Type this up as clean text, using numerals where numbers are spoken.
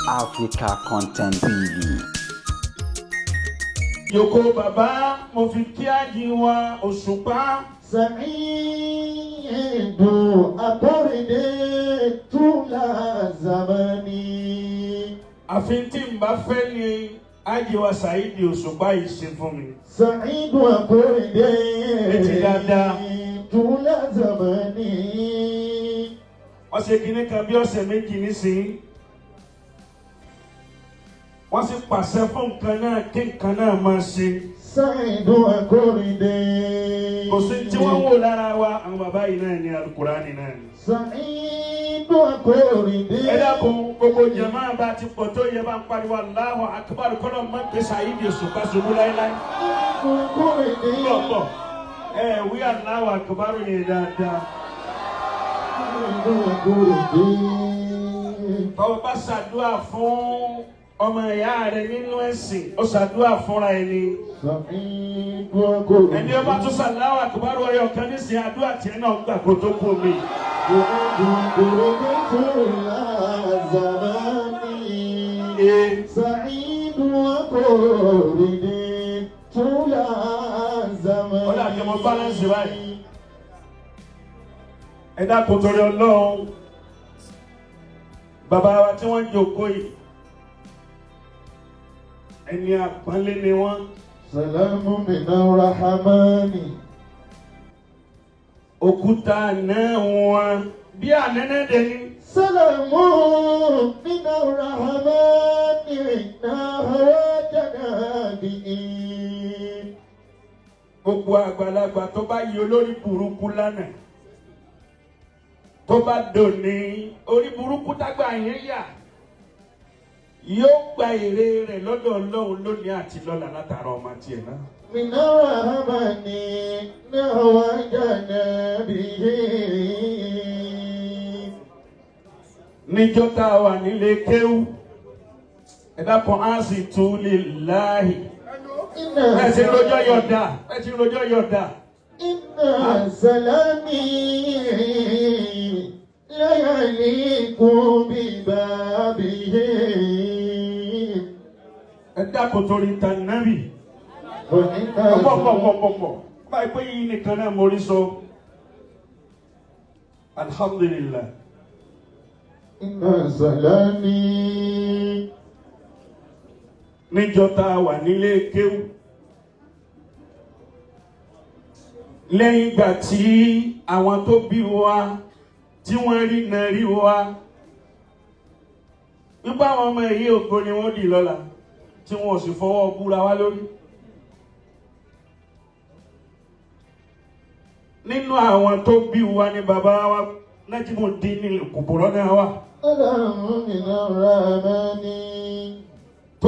Africa Content TV. Yòókù bàbá mo fi kí ájì wa Òṣùpá. Sa'idu Akorede Tula Zamani. Àfi tí n bá fẹ́ ni ájì wa Saheed Òṣùpá yìí ṣe fún mi. Sa'idu Akorede Etí dáadáa. Tula Zamani. Wọ́n ṣe kinní kan bí ọ̀sẹ̀ 2 nísìnyí. Wọ́n sì pàṣẹ fún nǹkan náà kí nǹkan náà máa ṣe. Sa'idu Akorede. Kò sí tí wọ́n ń wò lára wa, àwọn bàbá yìí náà ní Alukurani náà ni. Sa'idu Akorede. Ẹ dákun, gbogbo jàmáà bá ti pọ̀ tó yẹ bá ń pariwo Allahu Akbar, kọ́lọ́ mọ́ pé Saheed Òṣùpá ṣubú láéláé. Akorede. Bọ̀ bọ̀ ẹ wí Allahu Akbar yẹn dáadáa. Sa'idu Akorede. Tọ́wọ́ bá ṣàdúrà fún ọmọ ìyá rẹ nínú ẹ̀sìn, ó ṣàdúrà fúnra ẹni. Sa'idu Akorede. Ẹni ọba tún ṣàláwà àkùbárò ọyọ kan nísìnyí, àdúrà tiẹ̀ náà gbà kó tó kú mi. Sa'idu Akorede Tula Zamani. Sa'idu Akorede Tula Zamani. Ó dà kí mo balance báyìí. Ẹ dákun torí Ọlọ́run, bàbá wa tí wọ́n jókòó yìí, ẹni àpọ́nlé ni wọ́n. Salamu mina rahmani. Òkúta náà wọn bí ànẹ́nẹ́dẹ́ ni. Salamu mina rahmani na hawajana bihi. Gbogbo àgbàlagbà tó bá yí olórí burúkú lánàá, tó bá dòní, orí burúkú tágbà yẹn yà yóò gba èrè rẹ̀ lọ́dọ̀ Ọlọ́run lónìí àti lọ́la látara ọmọ tiẹ̀ náà. من الرحمن نحو جنابه. Níjọ́ tá a wà nílé kéwú, ẹ dákun, á sì tú lè láàyè. Ẹ ti rojọ́ yọ̀dà, ẹ ti rojọ́ yọ̀dà. إن سلامي لا يليق ببابه. Ẹ dákun, torí ta nábì. وإن Pọ̀ pọ̀ pọ̀ pọ̀ pọ̀ báyìí pé yìí nìkan náà mo rí sọ. Alhamdulillah. إن سلامي Níjọ́ tá a wà nílé kéwú, lẹ́yìn ìgbà tí àwọn tó bí wa tí wọ́n rí náà rí wa wípé àwọn ọmọ èyí ògo ni wọ́n dì lọ́la, tí wọ́n ò sì fọwọ́ búra wá lórí. Nínú àwọn tó bí wa ní bàbá wa Najimudeen Kubro náà wà. سلام من الرحمن.